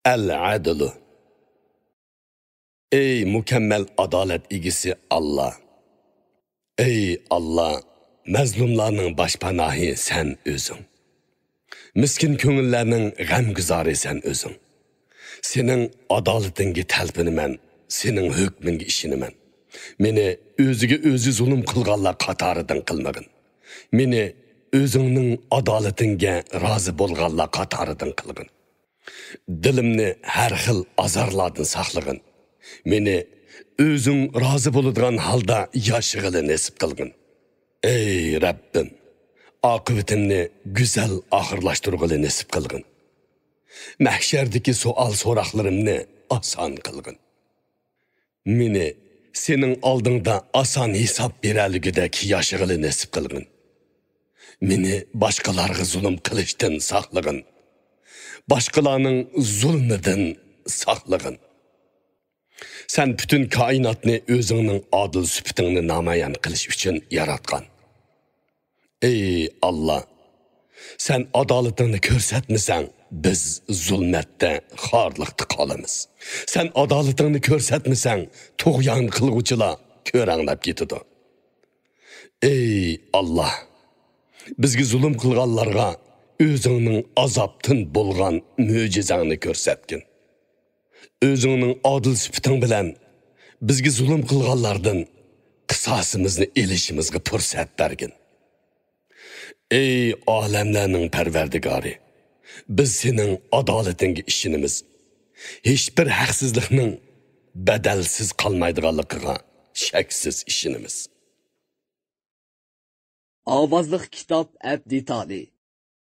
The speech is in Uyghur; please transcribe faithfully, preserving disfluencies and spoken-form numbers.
ئەل-ئەدلۇ. ئەي مۇكەممەل ئادالەت ئىگىسى ئاللا! ئەي ئاللا، مەزلۇملارنىڭ باشپاناھى سەن ئۆزۈڭ. مىسكىن كۆڭۈللەرنىڭ غەمگۈزارى سەن ئۆزۈڭ. سېنىڭ ئادالىتىڭگە تەلپۈنىمەن، سېنىڭ ھۆكمۈڭگە ئىشىنىمەن. مېنى ئۆزىگە ئۆزى زۇلۇم قىلغانلار قاتارىدىن قىلمىغىن. مېنى ئۆزۈڭنىڭ ئادالىتىڭگە رازى بولغانلار قاتارىدىن قىلغىن. دىلىمنى ھەر خىل ئازارلاردىن ساقلىغىن. مېنى ئۆزۈڭ رازى بولىدىغان ھالدا ياشىغىلى نېسىپ قىلغىن. ئەي رەببىم، ئاقىۋىتىمنى گۈزەل ئاخىرلاشتۇرغىلى نېسىپ قىلغىن. مەھشەردىكى سوئال-سوراقلىرىمنى ئاسان قىلغىن. مېنى سېنىڭ ئالدىڭدا ئاسان ھېساب بېرەلىگۈدەك ياشىغىلى نېسىپ قىلغىن. مېنى باشقىلارغا زۇلۇم قىلىشتىن ساقلىغىن. باشقىلارنىڭ زۇلمىدىن ساقلىغىن. سەن پۈتۈن كائىناتنى ئۆزۈڭنىڭ ئادىل سۈپىتىڭنى نامايان قىلىش ئۈچۈن ياراتقان. ئەي ئاللا، سەن ئادالىتىڭنى كۆرسەتمىسەڭ، بىز زۇلمەتتە، خارلىقتا قالىمىز. سەن ئادالىتىڭنى كۆرسەتمىسەڭ، تۇغيان قىلغۇچىلار كۆرەڭلەپ كېتىدۇ. ئەي ئاللا، بىزگە زۇلۇم قىلغانلارغا ئۆزۈڭنىڭ ئازابتىن بولغان مۆجىزەڭنى كۆرسەتكىن. ئۆزۈڭنىڭ ئادىل سۈپىتىڭ بىلەن بىزگە زۇلۇم قىلغانلاردىن قىساسىمىزنى ئېلىشىمىزغا پۇرسەت بەرگىن. ئەي ئالەملەرنىڭ پەرۋەردىگارى، بىز سېنىڭ ئادالىتىڭگە ئىشىنىمىز. ھېچبىر ھەقسىزلىقنىڭ بەدەلسىز قالمايدىغانلىقىغا شەكسىز ئىشىنىمىز. ئاۋازلىق كىتاب ئەپ دېتالى.